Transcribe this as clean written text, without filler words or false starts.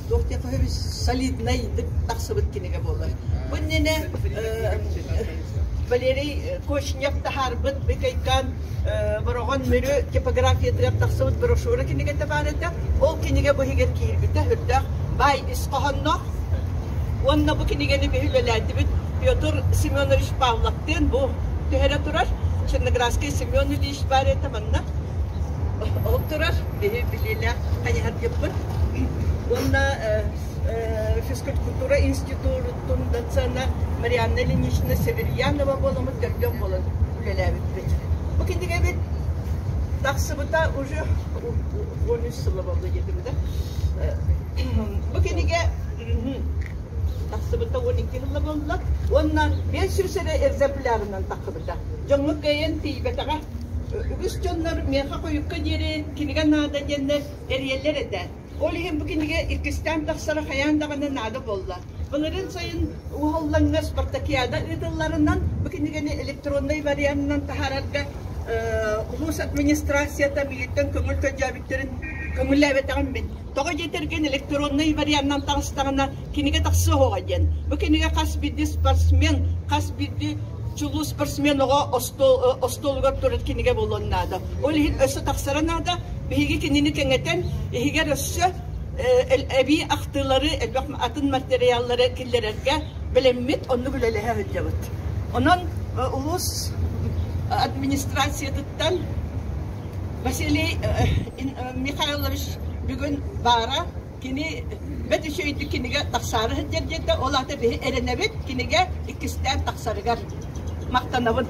Туох диэххэ солиднайдык тахсыбыт кинигэ буолар. Бу иннинэ Валерий Кочнев таһаарбыт Быкайкаан Бороҕон Мүрү типографиятыгар тахсыбыт брошюра кинигэтэ баар этэ. Ол кинигэ бу иһигэр киирбитэ үрдээх баай ис хоһоонноох. Уонна бу кинигэни биһи үлэлээтибит Петр Семенович Павловтыын бу түһэрэ турар. Черноградский Семен Ильич баар этэ манна. Ол турар биһи билиилээх хайыһардьыппыт. Уонна физкультура институтун доцена Марианна Ильинична Северьянова буоламмыт төрдүөн буолан үлэлээбиппит. Бу кинигэбит тахсыбыта уже 13 сыла буолла диэтим да. Бу кинигэ тахсыбыта 12 сыла буолла уонна 500 эрэ экземплярынан тахсыбыта. Дьоҥҥо кыайан тиийбэтэҕэ. Үгүс дьоннор миэхэ хойукка диэри кинигэ наада диэннэр эрийэллэр этэ. Ол иһин бу кинигэ иккистээн тахсара хайаан даҕаны наада буолла. Былырыын сайын Уһаллаҥҥа спартакиада ыытылларынан бу кинигэни электроннай варианынан таһаарарга улуус администрацията миигиттэн көҥүл көрдөөбүттэрин көҥүллээбэтэҕим мин. Тоҕо диэтэргин электроннай варианынан таҕыстаҕына кинигэ тахсыа суоҕа диэн. Бу кинигэ хас биирдии спортсмен, хас биирдии чулуу спортсмен оҕо остуолугар турар кинигэ буолуон наада. Ол иһин өссө тахсара наада. Биһиги кинини кэҥэтэн, иһигэр өссө эбии ахтыылары, элбэх атын материаллары киллэрэргэ бэлэммит, оннук үлэлэһэ сылдьабыт. Онон улуус администрациятыттан Василий Михайлович бүгүн баара, кини бэрт үчүгэйдик кинигэ тахсаары сылдьар диэтэ, ол аата биһи эрэнэбит кинигэ иккистээн тахсарыгар. Махтанабын.